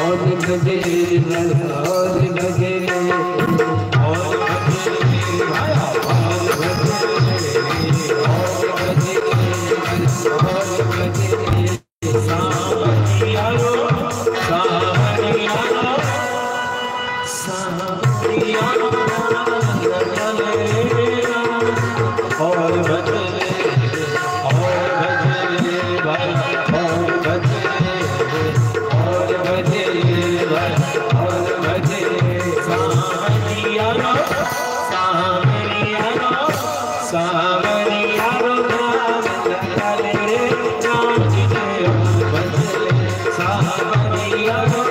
और भजे और भजे और भजे भाया और भजे और भजे और भजे सावरिया रो सावरिया रो सावरिया रो और भजे और भजे भाई और भजे और भजे भाई और भजे सावरिया रो सावरिया रो सावरिया रो रे राम जी भजे सावरिया रो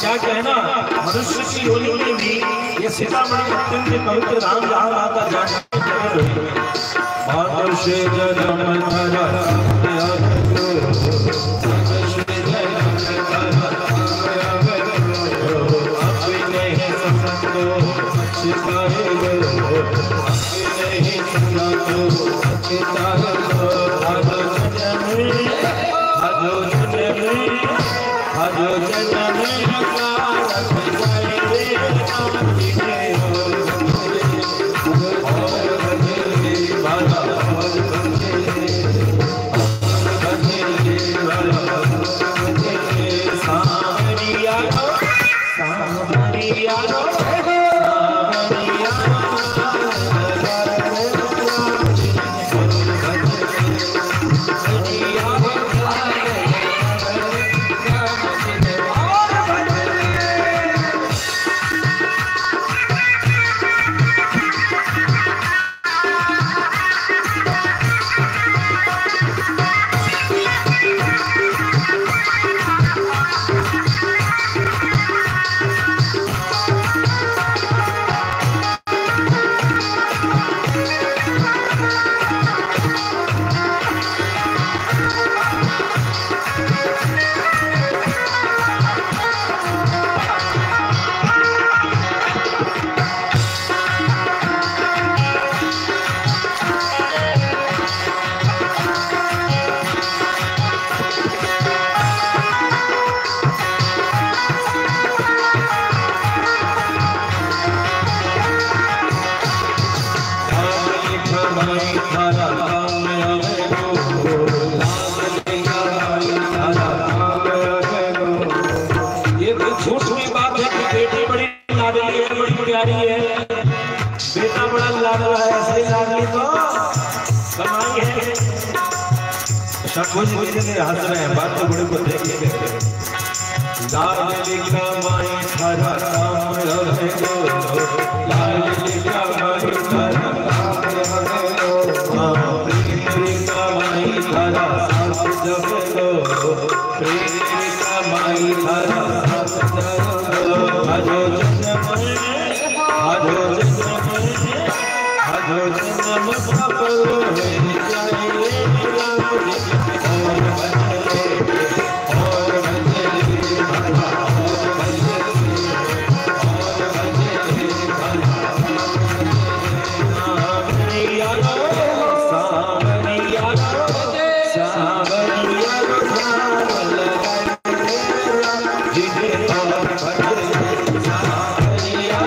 क्या कहना, मनुष्य की योनि में भी ये सीतामढ़ी अत्यंत पवित्र राम जहाँ आता मनुष्य जन्म धरा सावरिया। शंभू जी कितने हंस रहे हैं बात तो बड़े को देख के। लाल लिखा माई थारा नाम रहे गो, लाल लिखा माई थारा नाम रहे गो, प्रेम लिखा माई थारा साथ जपे गो, प्रेम लिखा माई थारा साथ जपे गो। हजो जन्म हजो जन्म हजो जन्म सफल हो जाए राम जी। और भजले और भजले भला और भजले और भजले भला सावरिया सावरिया सावरिया जी और भजले सावरिया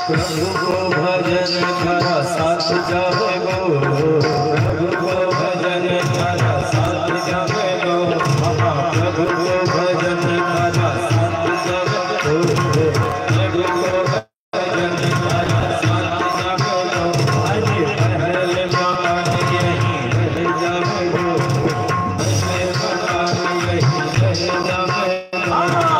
प्रभु को भजन थारा साथ जावेगो, प्रभु को भजन थारा साथ जावेगो, प्रभु को भजन थारा साथ जावेगो, प्रभु को भजन थारा साथ जावेगो। अरे पहल मकान यहीं रह जावेगो, पहले मकान यहीं रह जावेगो।